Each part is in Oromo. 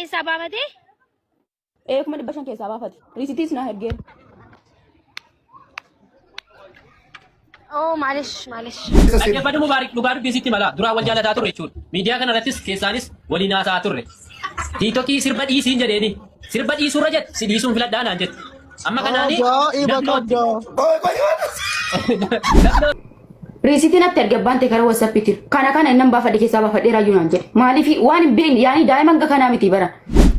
keessaa baafatee? Ee 500,000 keessaa baafate. Riisitiis naa ergeera. Oo maalish maalish. Dhaggeeffadhu Mubaarik dhugaa dubbii sitti mala. Duraan wal jaalataa turre jechuudha. Miidiyaa kana irrattis keessaanis waliin haasa'aa turre. Tiitokii sirba dhiisiin jedheeni. Sirba dhiisuurra jette si dhiisuun filadhaa naan jette. Amma kanaani Ajaa'iba na bilootte. qabda. Na bilootte. Riisitii natti erge abbaan ta'e karaa WhatsAppiitiin. Kana kana innan baafadhe keessaa baafadhee raayyuu naan jedhe. Maaliif waan hin beekne yaani daa'ima hanga kanaa miti bara.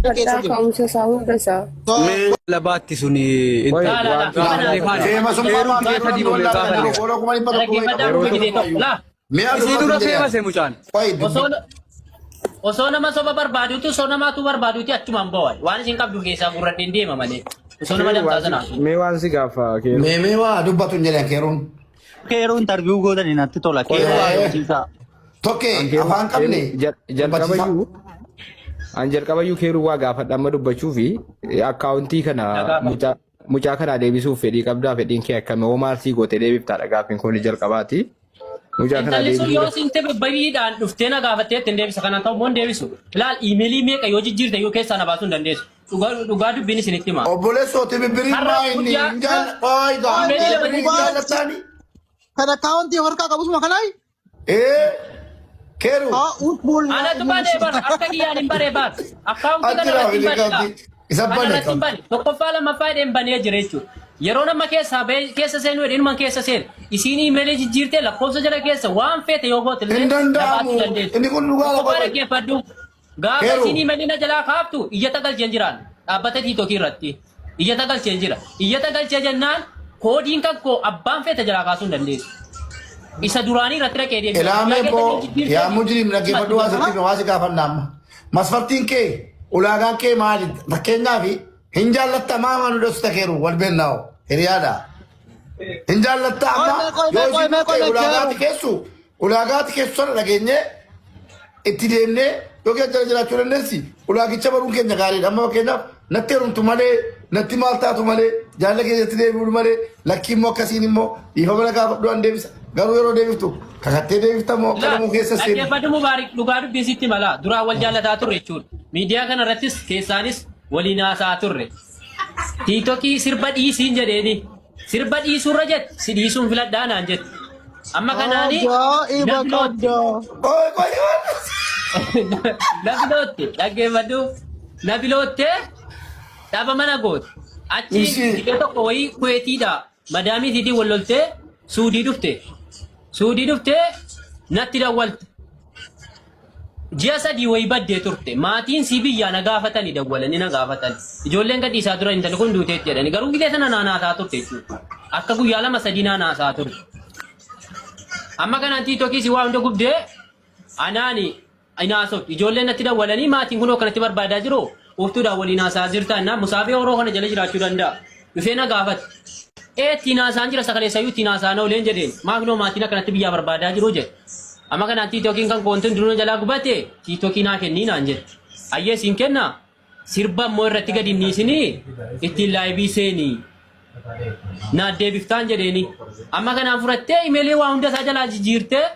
Keessa jiru. Ka'umsa isaa hunda isaa. Labaatti suni Qoy, Laa laa laa. waan Kana faana. Feemasummaa Keeruun maa keessa keeroo diimame namni wallaalee gaafa jiru fooloo 100,000 wayii Dhaggeeffadhaa qaba. dhuma gidee tokko. Laa. Mi'a Isii dura dubbatu jedhan. feemase mucaan. Qoy Osoo dubbi. osoo nama soba barbaaduuti osoo namaatu barbaaduuti achumaan ba'a. Waan isin qabdu keessaa gurradheen deema malee. Osoo nama Keeru damtaa waan sanaa. si mee waan si gaafa keeru. Mee mee waa dubbatu hin jedhan keeruun. Keeroo interview gootanii natti tola. Qoy Keeroo Eh, haasofsiisaa. Tokkee an keeru afaan qabne keeru dubbachiisaa. jalqabayyuu an jalqabayyuu keeruu waa gaafadha amma dubbachuu fi akkaawuntii kana Na gaafadhu. mucaa mucaa kana deebisuuf fedhii qabdaa fedhiin kee akkami hoo maal sii goote deebiftaadha gaaffiin kun jalqabaati. Mucaa kana Intalli sun yoo deebisuu siin ta'e bariidhaan dhuftee na gaafattee ittiin deebisa. Kanaan ta'u immoo hin deebisu. Ilaal iimeelii meeqa yoo jijjiirte yoo keessaa na baasuu hin dandeessu. Dhugaa dhugaa dubbiin isinitti hima. Obboleessoo tibibbiriin Har'a maa inni guyyaa hin jaalla. Qoy gaa iimeelii lama tibibbiriin hin jaallattaani. Kan akkaawuntii harkaa qabusuma kanaayi? Ee keeru. Haa utbuul Anatu banee bar akka kiyyaan hin baree bar. Akkaawuntii kana Achira irratti hin bane laa. akkaawuntii isa Kana bane irratti hin akkaawuntii. bane. Tokkoffaa lammaffaa jedheen banee jira jechuudha. Yeroo nama keessaa bahee keessa seenuu jedheen inuman keessa seena. Isiin iimeelii jijjiirtee lakkoofsa jala keessa waan feete yoo goote Hin illee na baasuu danda'amu. dandeessu. Inni kun dhugaa Tokkoffaa lafa qoy. dhaggeeffadhu. Gaafa Keeru. isiin iimeelii na jalaa kaaftu iyyata galcheen jiraan dhaabbata tiitokii irratti. Iyyata galcheen jira. Iyyata galchee jennaan koodiin kan koo abbaan feete jalaa kaasuu hin dandeessu. Isa duraanii irratti dhaqee deebi'a. Guyyaa Ilaamee keessa koo yoo jijjiirtee yaa mujrim dhaggeeffadhu waa sitti waa si gaafanna amma. Masfartiin kee ulaagaan kee maali? Fakkeenyaaf hin jaallatta maa maa nu dhoksita keeru wal beennaa hiriyaadha. Hin jaallatta amma Qoy qoy yoo qoy isin qoy dhufte ulaagaati keeru. keessu ulaagaati keessu sana dhageenyee itti deemnee yookiin jala jiraachuu dandeessi ulaagicha baruun keenya gaariidha. Amma fakkeenyaaf natti heerumtu malee natti maal taatu malee jaalala keessatti deebi'u malee lakkii immoo akkasiin immoo dhiifama na gaafadhu an deebisa. Garuu yeroo deebiftu kakattee deebifta moo akka Laa, namuu keessa seeni. dhaggeeffadhu Mubaarik dhugaa dubbii sitti mala. Duraan wal jaallataa turre jechuudha. Miidiyaa kana irrattis keessaanis waliin haasa'aa turre. Tiitokii sirba dhiisiin jedheeni. Sirba dhiisuurra jette si dhiisuun filadhaa naan jette. Amma kanaani Ajaa'iba na bilootte. qabda. Qoy qoy Na bilootte dhaggeeffadhu. Na bilootte dhaba mana goote. Achi Ishii. dhibee tokko wayii kuweetiidha. Madaamii isiitiin wal loltee suudii dhufte. Suudii dhuftee natti dawwalte. Ji'a 3 wayii baddee turte. Maatiin sii biyyaa na gaafatani dawwalanii na gaafatani. Ijoolleen gadhiisaa turan intalli kun duuteetti jedhani. Garuu gizee sana naa naasaa turte jechuudha. Akka guyyaa 2 3 naa naasaa turte. Amma kanaan tiitokii si waa hunda gubdee anaani hin haasoftu. Ijoolleen natti dawwalanii maatiin kunoo akkanatti barbaadaa jiru. Uftuudhaan waliin haasaa jirta innaa musaafee horoo kana jala jiraachuu danda'a. Dhufee na gaafate. Ee ittiin haasaan jira sakaleessayyuu ittiin haasaan ooleen jedheen. Maaf noo maatiin akkanatti biyyaa barbaadaa jiru jedhe. Amma kanaan tiitokiin kan koontin duruu na jalaa gubate tiitokii naa kennii naan jedhe. Ayyee siin kenna sirba immoo irratti gadi hin dhiisinii ittiin laayibii seenii. Naa deebiftaan jedheeni. Amma kanaan fudhattee imeelii waa hunda isaa jalaa jijjiirtee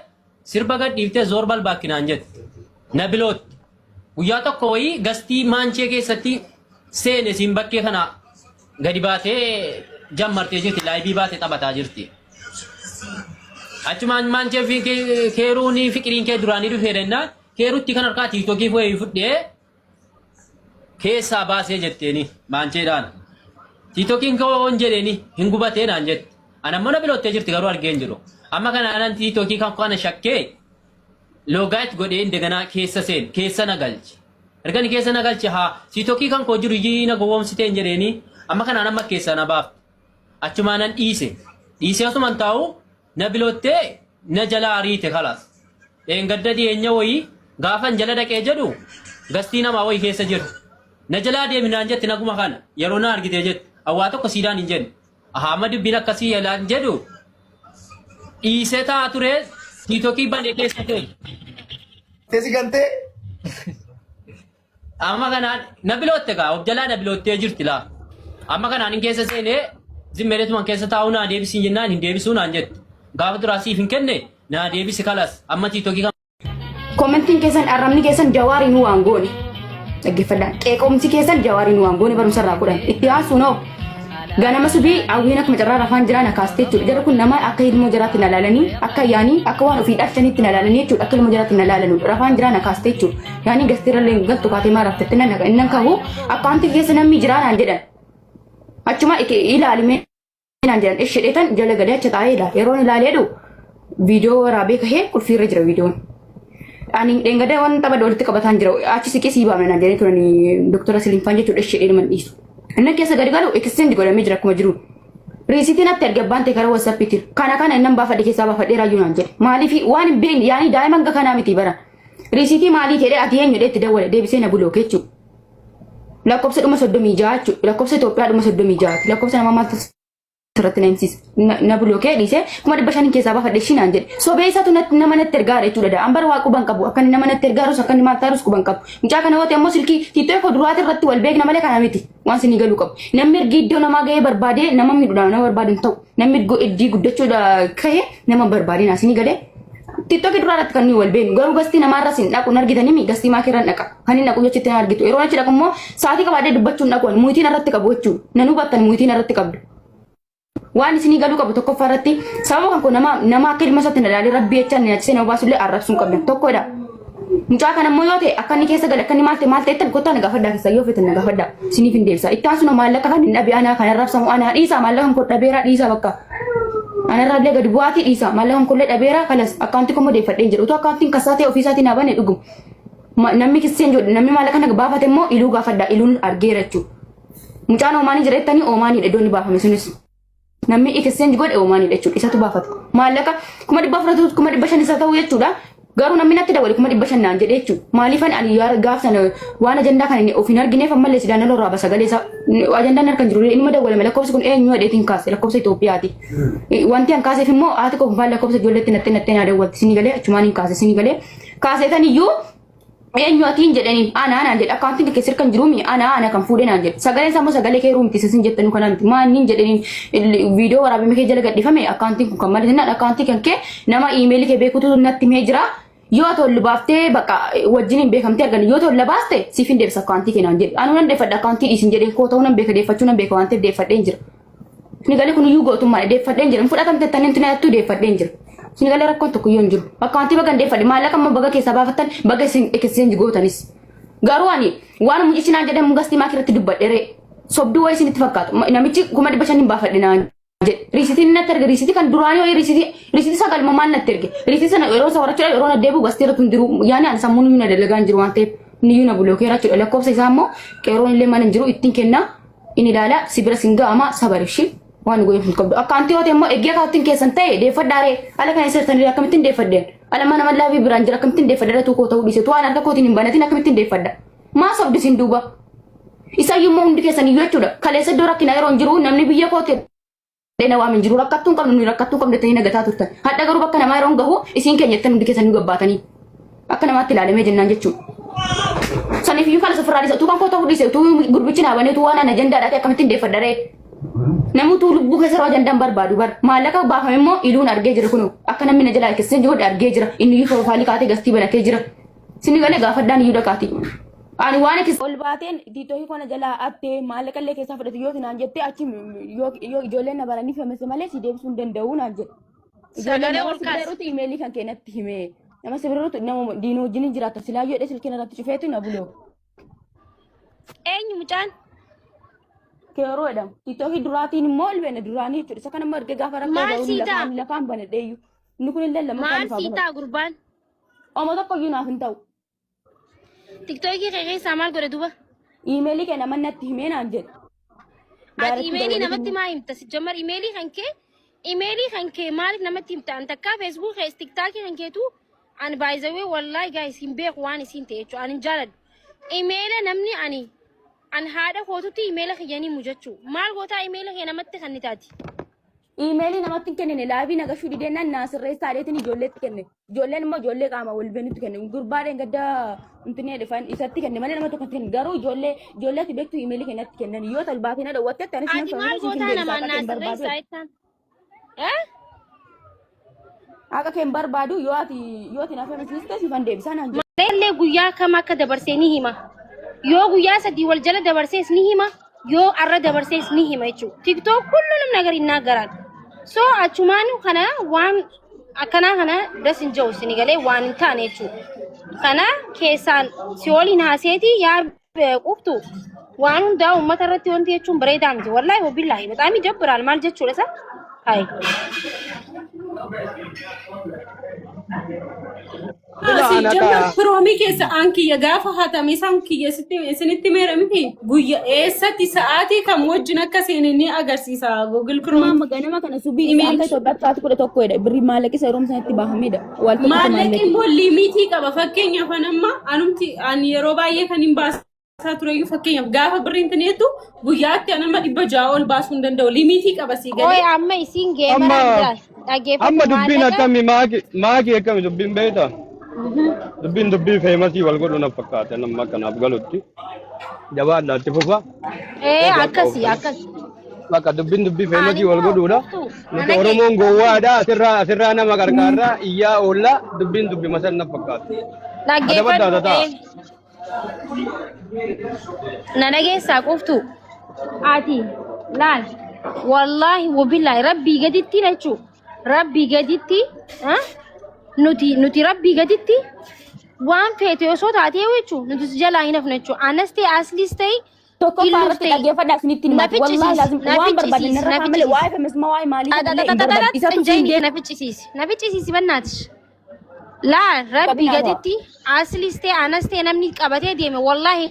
sirba gad dhiiftee zoor balbaakki naan jette. Na bilootti. Guyyaa tokko wayii gastii maanchee keessatti seene siin bakkee kana gadi baatee jammartee jirti laayibii baatee taphataa jirti. Achumaan maanchee fi keeruun fiqiriin kee duraanii dhufee jennaan keerutti kan harkaa tiiktokii wayii fudhee keessaa baasee jetteeni maancheedhaan. Tiiktokiin koo on jedheeni hin gubatee naan jette. Ana immoo na biloottee jirti garuu argee hin jiru. Amma kana anan tiiktokii kan kana shakkee loogaayit godhee indeganaa keessa seen keessa na galche. Erga inni keessa na galche haa tiiktokii kan koo jiru iyyii na gowwoomsitee hin jedheeni amma kanaan amma keessaa na baafte. Achumaa nan dhiise. Dhiisee osuman taa'u na biloottee na jala ariite kalaas. Dheengadda dhiyeenya wayii gaafan jala dhaqee jedhu gastii namaa wayii keessa jirti. Na jalaa deemi naan jette naguma kana yeroo na argitee jette. Awwaa tokko siidaan hin jenne. Ahaa amma dubbiin akkasii yalaan jedhu dhiisee taa'aa ture tiitokii banee keessa ture. Teesi gantee. Amma kanaan na bilootte gaa of jalaa na biloottee jirti laa. Amma kanaan hin keessa seenee zimmeeretuman keessa taa'uu naa deebisiin jennaan hin deebisuu naan jette. Gaafa duraa siif hin kenne naa deebisi kalas amma tiitokii kan Komentiin keessan arrabni keessan jawaarii nu waan goone. Dhaggeeffadhaa. Qeeqomsi keessan Jawaariin waan goone barumsa irraa godhan. Itti aansuun hoo ganama subii hawwiin akkuma carraa rafaan jiraa na kaastee jechuudha. Jarri kun nama akka ilmoo jaraatti na laalanii akka yaanii akka waan ofii dhalchaniitti na laalanii jechuudha. Akka ilmoo jaraatti na laalanu rafaan jiraa na kaastee jechuudha. Yaanii gasteerra illee galtu kaatee maa raftetti nan nan kahu akkaawuntii keessa namni jiraa naan jedhan. Achuma ilaalimee naan jedhan ishi dheetan jala galee achi taa'ee ilaala. Yeroon ilaalee jedhu viidiyoo waraabee kahee qulfiirra jira viidiyoon. Ani dheengadda waan tapha walitti qabataan jira. Achi siqee sii baamna naan jedhanii turani doktora Siliinfaan jechuudha ishi dhee naman dhiisu. Inni keessa gadi galu exchange godhamee jira akkuma jiru. Riisitii natti erge abbaan ta'e karaa WhatsAppiitiin. Kana kana innan baafadhe keessaa baafadhee raayyuu naan jedhe. Maaliif waan hin beekne yaani daa'ima hanga kanaa miti bara. Riisitii maalii jedhee ati eenyu jedhee itti dawwale deebisee na bulooke jechuudha. Lakkoofsa dhuma 36 jechuudha. Lakkoofsa Itoophiyaa dhuma 36. Lakkoofsa nama maaltu irratti na himsiisa. Na bulookee dhiisee 500,000 keessaa baafadhe ishii naan jedhe. Sobee isaatu nama natti ergaara jechuudha. An bara waa quban qabu. Akka inni nama natti ergaarus akka inni maal taarus quban qabu. Mucaa kana yoo ta'e immoo silkii tiittoo koo duraati irratti wal beekna malee kana miti. Waan isinii galuu qabu. Namni ergi iddoo namaa gahee barbaadee nama miidhuudhaan nama barbaadu hin ta'u. Namni iddii guddachuudha kahee nama barbaadina isinii galee. TikTok duraa irratti kan nuyi wal beeknu garuu gastii namaarras hin dhaqu hin argitanii mi gastii maakii irra hin dhaqa kan hin dhaqu jechuutti hin argitu yeroo achi dhaqu immoo sa'aatii qabaadhee dubbachuu hin dhaqu muyitiin irratti qabu jechuudha nan hubattan muyitiin irratti qabdu. Waan isinii galuu qabu tokkoffaa irratti sababa kan koo nama nama akka ilma isaatti na ilaalee rabbii jechaan na nyaachisee na obaasullee arrabsuu hin qabdan tokkodha. Mucaa kana immoo yoo ta'e akka inni keessa gale akka inni maal ta'e maal ta'ettan kottaa na gaafadhaa keessaa yoo feetan na gaafadhaa isiniif hin deebisa. Itti aansuma maallaqa kan hin dhabe anaa kan arrabsamu anaa dhiisaa maallaqa kan koo dhabeeraa dhiisaa bakka. Anarraa illee gadi bu'aatii dhiisaa maallaqa kan koollee dhabeeraa kalas akkaawuntii koo immoo deeffadheen jedhu utuu akkaawuntiin kassaa ta'e ofiisaatii naa bane dhugu. Namni kisseen jedhu namni maallaqa kana baafate immoo iluu gaafadhaa iluun argeera jechuudha. Mucaan oomaanii jira jettanii oomaaniidha iddoon inni baafame sunis. Namni exchange godhe oomaaniidha jechuudha. Isatu baafata. Maallaqa 400,000 500,000 isa ta'u jechuudha. Garuu namni natti dawwale 500,000 naan jedhe jechuudha. Maaliifan ani yaara gaaf sana waan ajandaa kana of hin argineef ammallee sidaan naloo raaba sagalee isaa ajandaan harka hin jiru. Inuma dawwalame lakkoofsi kun eenyu jedheetiin kaase lakkoofsa Itoophiyaati. Wanti an kaaseef immoo haati koo kunfaan lakkoofsa ijoolleetti natti natti naa dawwalti sinii galee achumaan hin kaase sinii galee kaaseetan iyyuu Eenyu atiin jedhaniin ana anaan jedhe akkaawuntiin kee sirka hin jiruumi ana ana kan fuudhee naan jedhe sagaleen isaa immoo sagalee kee ruumti isin jettanu kana miti maanniin jedhaniin viidiyoo waraabame kee jala gadhifame akkaawuntiin kun kan malee jennaan akkaawuntii kan kee nama iimeelii kee beekutu natti himee jira yoo ati ol baaftee bakka wajjin hin beekamtee argan yoo ati ol baaste siif hin deebisa akkaawuntii kee naan jedhe anuu nan deeffadha akkaawuntii dhiisin jedheen koo ta'uu nan beeka deeffachuu nan beeka waan ta'eef deeffadheen jira. Sini galee kun iyyuu gootummaadha deeffadheen jira. Hin fudhatamte tanneen tuni attuu deeffadheen jira. Sini galee rakkoon tokko iyyuu hin jiru. Bakka wanti baga hin deeffadhe maallaqa immoo baga keessaa baafattan baga isin exchange gootanis. Garuu ani waan mucichi naan jedhamu gastii maakii irratti dubbadhe ree. Sobduu wayii isinitti fakkaatu. Namichi 500,000 hin baafadhe naan jedhe. Riisitiin natti erge riisitii kan duraanii wayii riisitii riisitii sagal immoo maal natti erge. Riisitii sana yeroo isa warachuudha yeroo na deebi'u gastii irratti hin jiru. Yaani ani sammuun iyyuu na dalagaa hin jiru waan ta'eef inni iyyuu na bulookeera jechuudha. Lakkoofsa isaa immoo qeeroon illee mana hin jiru ittiin kennaa. In ilaala si bira sin ga'ama sabar ishi waan godhu hin qabdu. Akka anti yoo ta'e immoo eggee akaawuntiin keessan ta'e deeffadhaa ree ala kana sirtanii akkamittiin deeffadheen ala mana mallaa fi biraan jira akkamittiin deeffadha tuu koo ta'uu dhiise tu waan harka kootiin hin banatin akkamittiin deeffadha. Maa sobdi sin duuba. Isayyuu immoo hundi keessan iyyuu jechuudha. Kaleessa iddoo rakkinaa yeroo hin jiru namni biyya kooti Dheena waam hin jiru rakkattuu hin qabnu nuyi rakkattuu qabnu jettanii nagataa turtan. Hadha garuu bakka namaa yeroo hin gahu isiin keenya jettan hundi keessan nu gabbaatanii. Akka namaatti ilaalamee jennaan jechuudha. Saniif iyyuu kana ofirraa dhiisa. Utuu kan koo ta'uu dhiise utuu gurbichi naa banee utuu waan ana ajandaadhaa ta'e akkamittiin deeffadha ree. Namuutuu lubbuu keessa yeroo ajandaan barbaadu bar. Maallaqa baafame immoo iluun argee jira kunoo. Akka namni na jalaa keessan jiru argee jira. Inni iyyuu profaayilii kaatee gastii banatee jira. Sini galee gaafadhaan iyyuu dhaqaati. Ani waan akkas ol baateen tiitookii kana jalaa attee maallaqa illee keessaa fudhatu yoo naan jettee achi yoo yoo ijoolleen na baranii famese malee si deebisuu hin danda'u naan jedhe. Ijoolleen Sagalee nama ol si kaasi. bira jirutu imeelii kan kee natti hime. Nama si bira jirutu nama diinoo wajjin hin jiraata silaa yoo jedhe silkiin irratti cufeetu na buloo. Eenyu mucaan? Keeroo jedhama. Tiitookii duraatiin immoo ol beena duraanii jechuudha. Isa kana immoo erga gaafa rakkoo Maal garuu sii ta'a? lafaan lafaan banadheeyyu. Inni kun illee lammaffaa Maal lafaa sii banadha. ta'a gurbaan? Oma tokko iyyuu naaf hin ta'u. Tiktookii kee keessaa maal godhe duba? Iimeelii kee nama natti himee naan jedhe. Ati Daaretti imeelii dawwalee namatti maa himta? Si jammar imeelii kan kee imeelii kan kee maaliif namatti himta? An takkaa feesbuuk kees tiktaakii kan keetu an baay'izawee wallaahi gaayis hin beeku waan isiin ta'e jechuudha. An hin jaaladhu. Imeela namni ani an haadha kootutti imeela kiyyanii himu jechuu. Maal gootaa imeela kee namatti kan ni taati? Iimeelii namatti hin kennine laabii nagashuu dideennan naa sirreessaa dheetiin ijoolleetti kenne. Ijoolleen immoo ijoollee qaama wal beeknutti kenne. Gurbaa dheengadda intinee dhufan isatti kenne malee nama tokkotti kenne. Garuu ijoollee ijoollee ati beektu iimeelii kennatti kennan. Yoo talbaatee na dhowwatte anis nan Ati maal fayyadamu siif hin gootaa deebisa namaan akka naa kee hin barbaadu. sirreessaa jettaan? Eh? Akka kee hin barbaadu yoo ati yoo ati na fe'amsiiste siif hin deebisa naan jedhe. Malee illee guyyaa kam akka dabarsee ni hima. Yoo guyyaa sadii wal jala dabarsees ni hima, yoo arra dabarsees ni hima jechuudha. TikTok ሁሉንም ነገር ይናገራል. So achumaan kana waan akkanaa kana das hin jiru isin galee waan hin taane jechuudha. Kana keessaan si waliin haaseeti yaa quftu waan hundaa uummata irratti wanti jechuun bareedaa miti. Wallaahi wabillaahi በጣም ይደብራል maal jechuudha isa? Hayi. Sijjamar firoomii keessa aan kiyya gaafa hatame isaan kiyya isinitti meera miti guyya eessatti sa'aatii kam wajjin akka seene ni agarsiisa Google Chrome. Amma ganama kana subii isa akka Itoophiyaatti sa'aatii 11dha. Birrii maallaqi isa yeroo sanatti baafamedha. Wal tokko Maallaqi maallaqi. immoo limitii qaba. Fakkeenyaaf an amma anumti ani yeroo baay'ee kan hin baasaa tureyyuu fakkeenyaaf gaafa birriin tineetu guyyaatti an amma 600 ol baasuu hin danda'u. Limitii qaba sii Qoy galee. amma isiin Amma geemaraan jira. Dhaggeeffadhu amma dubbiin maallaqa. akkami maaki maaki akkami dubbiin beektaa? Dubbiin dubbii feemasii wal godhu na fakkaate nama kanaaf galutti. Jabaadhaa itti fufa. Ee Bakka akkasi ooftan. akkasi. Bakka dubbiin dubbii Ani feemasii wal immoo godhuudha. quftu Nuti nana Oromoon geessu. gowwaadha asirraa asirraa nama qarqaarraa iyyaa oollaa dubbiin dubbii masan na fakkaate. Dhaggeeffadhu Adabaddaa tataa. ee. Na dhageessaa quftu. Ati laal wallaahi wabillaahi rabbii gaditti jechuu rabbii gaditti ah, nuti nuti rabbii gaditti waan feete osoo taatee jechuu nuti si jalaa hin hafnu jechuu anas ta'e asliis ta'e Tokkoffaa illus irratti ta'e dhaggeeffadhaa isinitti na himatu. Wallaahi ficcisiisi laazim na waan barbaadan ficcisiisi narra na kaan malee ficcisiisi. waa'ee femasuma waa'ee maalii sanillee hin barbaadu. Isatu siin Injayni na ficcisiisi na ficcisiisi bannaatish. Laa rabbii qabinaa ta'a. gaditti asliis ta'e anas ta'e namni qabatee deeme wallaahi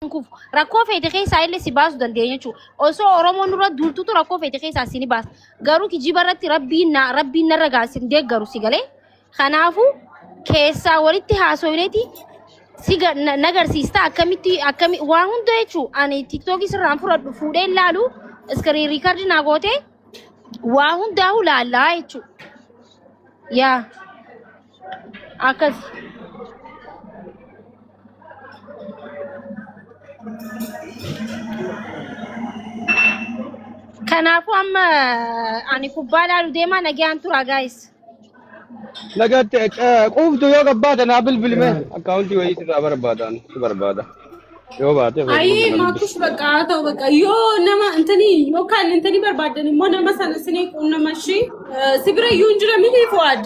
hin kufu. Rakkoo feete keessaa illee si baasuu dandeenya jechuudha. Osoo Oromoon nurra duultutu rakkoo feete keessaa si ni baasa. Garuu kijiba irratti rabbiin na rabbiin narra gaasi hin deeggaru si galee. Kanaafuu keessaa walitti haasofneeti si nagarsiista akkamitti akkami waa hunda jechuudha. Ani tiktookii sirraan fudhadhu fuudhee ilaalu iskiriin riikardi naa gootee waa hundaa'u laallaa jechuudha. Yaa akkas. Kanaafuu amma ani kubbaa ilaalu deemaa nagaan tura guys. Nagaatti quuftu yoo gabbaate naa bilbilime akkaawuntii wayii sirraa barbaadaan si barbaada. Yoo baate Ayii feesbuuk na dubbisi. maakush bakka haa ta'u bakka yoo nama intanii yookaan intanii barbaadan immoo nama sana isinii quunnama ishii si bira iyyuu hin jira miti Fuwaad.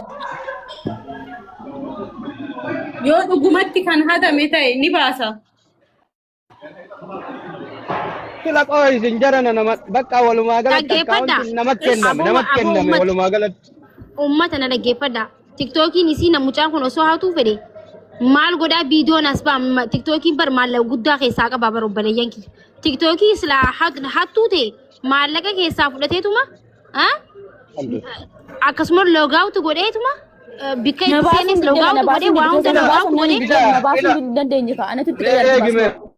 Yoo dhugumatti kan hatame ta'e ni baasa. Sila qoo isin jarana nama bakka walumaa galatti Dhaggeeffadha. akkaawuntiin nama kenname Aboo nama aboo kenname uummata walumaa galatti. uummata na dhaggeeffadha. Tiktookiin isii na mucaan kun osoo hatuu fedhe maal godhaa viidiyoon as ba'a tiktookiin bar maallaqa guddaa keessaa qaba bar obboleeyyan kiyya. Tiktookii silaa hattuu ta'e maallaqa keessaa fudhateetuma ah? Akkasuma loogaawutu godheetuma bikka Na itti baasuun seenes didde na loogaawutu godhee baasuun waa didde hunda na loogaawutu baasuun godhee nan na Ila baasuun ila hin dandeenye ka anatu itti mee qayyarti eegi mee baasuu.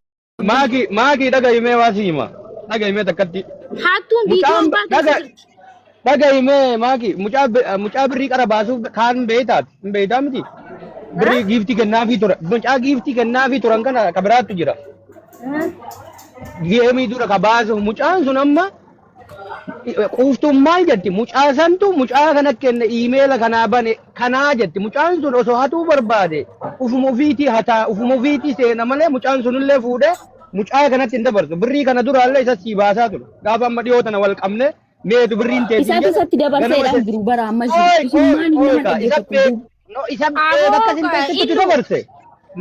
maakii maakii dhagahi mee waa si hima dhagahi mee takkatti hattuun viidiyoon mucaan baatu dhaga isa jirti. dhagahi mee maakii mucaa mucaa birrii qara baasuuf kaan beeytaati hin beeytaa miti birrii giiftii kennaafii tura mucaa giiftii kennaafii turan kana ka biraattu jira geemii dura ka baasuuf mucaan sun amma Quuftuun maal jetti? Mucaa santu mucaa kana kenne iimeela kanaa bane kanaa jetti. Mucaan sun osoo hatuu barbaade ufuma ofiitii hataa ufuma ofiitii seena malee mucaan sunillee fuudhee mucaa kanatti hin dabarsu. Birrii kana duraallee isa sii baasaa ture. Gaafa amma dhiyoo tana wal qabne meetu birriin teetiin Isaatu jedhe isatti ganama dabarseedhaan isa jiru bara amma jiru. Ooy Isin ooy maal ooy nama kaa isa dhaggeeffattu bee duuba. no isa bee Aboo bakka sin teessitti illu dabarse.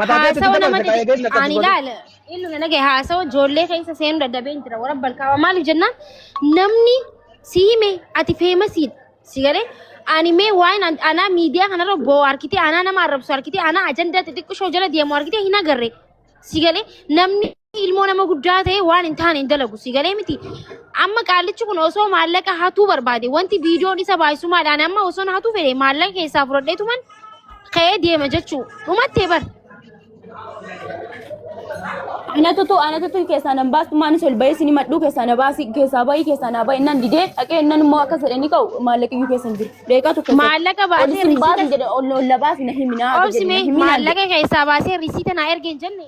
Mataa keetti haasawa nama dabarse kaa eegeen akkas ani godhe. ilaala illu na nagaye haasawa ijoollee keessa seenuu dadhabeen jira warra balkaawaa maaliif jennaan namni si hime ati feemasiidha si galee ani mee waan anaa miidiyaa kanarra boo harkitee anaa nama arrabsu harkitee anaa ajandaa xixiqqishoo jala deemu harkitee hin agarre si galee namni ilmoo nama guddaa ta'e waan hin taane hin dalagu si galee miti amma qaallichi kun osoo maallaqa hatuu barbaade wanti viidiyoon isa baay'isumaadhaan amma osoo hatuu fedhe maallaqa keessaa fudhadheetuman ka'ee deema jechuu dhumattee bar. Anatutu anatutu keessaa nan baastu maanis ol bahee isin himadhuu keessaa na baasi keessaa bahii keessaa naa bahi nan didee dhaqee nan immoo akkas jedhanii ka'u maallaqa iyyuu keessa hin jiru. Deeqaa tokko keessatti. Maallaqa Ol baasee isin risiita baasin jedhe ol ol la baasi na himinaa akka obsi jedhe na mee himinaan jedhe. maallaqa keessaa baasee risiita naa erge hin jenne.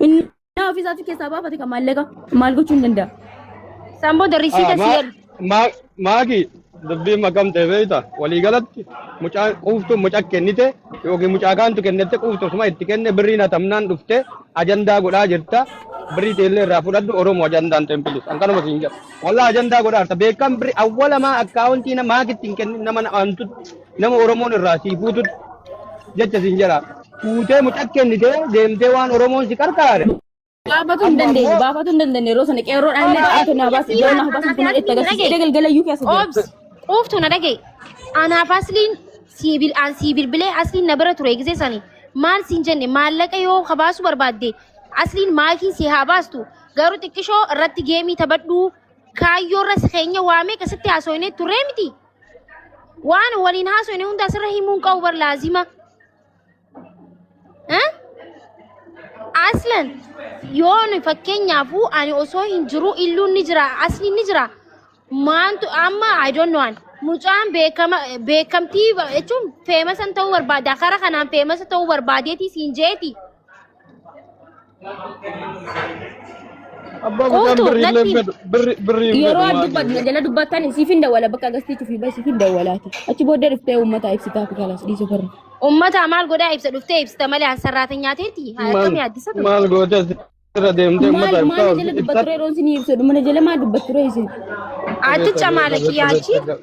Inni ofii isaatii keessaa baafate kan maallaqa maal gochuu hin danda'a. San booda risiita si erge. Maakii. Dubbiin makamte beekta waliigalatti mucaa quuftuun mucaa kennite yookiin mucaa kaantu kennite quuftu suma itti kenne birriin hatamnaan dhufte ajandaa godhaa jirta birrii teellee irraa fudhadhu Oromoo ajandaan ta'in pilis an kanuma siin jedha wallaa ajandaa godhaa jirta beekan birrii awwalamaa akkaawuntii namaa itti hin kennin nama amantutti nama Oromoon irraa sii fuututti jecha siin jedha fuutee mucaa kennite deemtee waan Oromoon si qarqaare Baafatu hin amma dandeenye. ammoo Baafatu hin dandeenye. Yeroo sana qeerroodhaan illee dhaatu naa baasi. Ijoon naa baasi kun itti agarsiise. Edda galgala iyyuu keessa jira. Obs quuftu na dhagaye. Anaaf asliin sii bil an sii bilbilee asliin na bira ture gisee sani maal siin jenne maallaqa yoo ka baasuu barbaadde asliin maakiin si haa baastu garuu xiqqishoo irratti geemii taphadhuu kaayyoo irra si keenya waamee akkasitti haasofnee turree miti. Waan waliin haasofne hunda asirra himuun qabu bar laazima. Eh? Aslan yoo nu fakkeenyaafuu ani osoo hin jiru illuun ni jira asliin ni jira maantu amma I don't know an mucaan beekama beekamtii jechuun feemasan ta'uu barbaada kara kanaan feemasa ta'uu barbaadeeti siin jeeti. Abbaa mucaan Quuftu birrii illee natti hin fedhu birrii birrii hin Yeroo fedhu ati maali. dubbat jala dubbattan siif hin dawwala bakka agarsiisu fi siif hin dawwalaati. Achi booddee dhuftee uummata ibsitaa fi kalaas dhiisuu farra. Ummata maal godhaa ibsa dhuftee ibsita malee an sarraata nyaateeti Maal akkamii addisatu. maal gootee asirra deemtee Maal uummata maal ibsaa jala dubbattu ibsat. yeroo isin ibsu mana jala maal dubbattu ree isin. Ati Abeet abeet camaala abeet abeet kiyyaachi xigaab.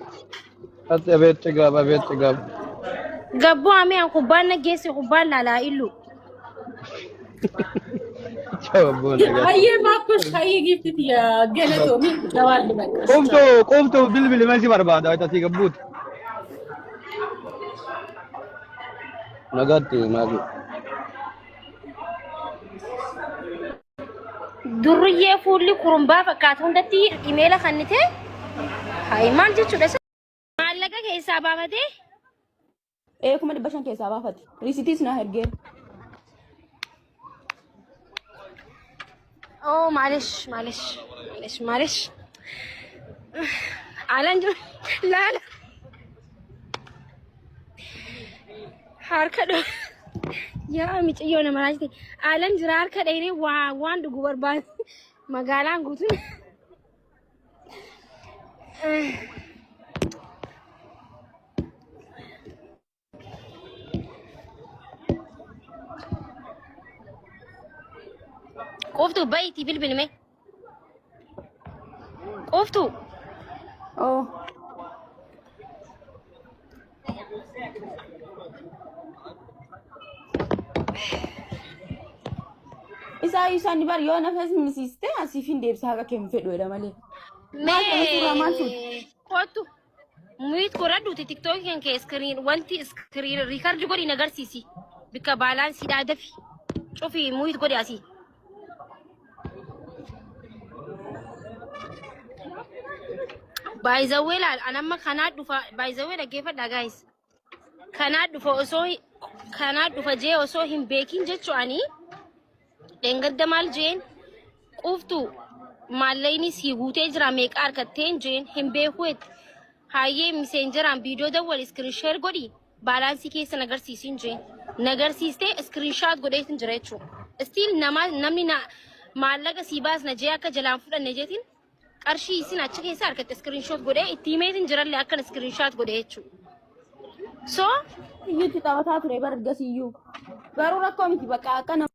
Ati abeet xigaab abeet xigaab. gabboo amee an kubbaan na geesse kubbaan laalaa illu. Hayyee maakkush hayyee giifti tiyya galatoomi jawaalli bakka. Qoftu qoftu bilbili ma si barbaada wayita sii gabbuuti. Nagaatti maali. Durriyyee fuulli kurumbaa fakkaatu hundatti imeela kannite hayi maal jechuudha isa? Maallaqa keessaa baafatee Ee 500,000 keessaa baafate. Riisitiis naa ergeera. Oh, maalish maalish maalish maalish. Alaan jiru laala. Harka dho. Yaa micayyoo nama raajite. Alaan jira harka dheeree waa waan dhugu barbaadu. Magaalaan guutuun. Quuftuu bayitii bilbilme. Quuftuu. Oh. Isaa isaan bar yoo nafas misiiste asiif hin deebisa haqa kee hin fedhu jedha malee. Maal kana suuraa maal fuute? Mee kottu. Muyit godhadhuuti tiktookii kan kee iskiriin wanti iskiriin riikardi godhi na agarsiisi. Bikka baalaansiidhaa dafi. Cufi muyit godhi asii. Baay'izawwee laal an amma kanaa dhufa baay'izawwee dhaggeeffadhaa gaayis. Kanaa dhufa osoo kanaa dhufa jee osoo hin beekin jechuu ani dheengadda maal jeen quuftu maallaqni sii guutee jira meeqa argatteen jeen hin beekuu jette. Hayyee miseenjeraan viidiyoo dawwal iskiriin sheer godhi baalaansii keessa nagarsiisin jeen. Nagarsiistee iskiriin shaat godheetin jira jechuudha. Still nama namni na maallaqa sii baasna jee akka jalaan fudhanne jeetiin qarshii isin achi keessa argatte iskiriin shoot godhee itti himeetin jirallee akkan iskiriin shaat godhee jechuudha. So Iyyuutti taphataa ture bar ergasiyyuu. Garuu rakkoo miti bakka akka nama.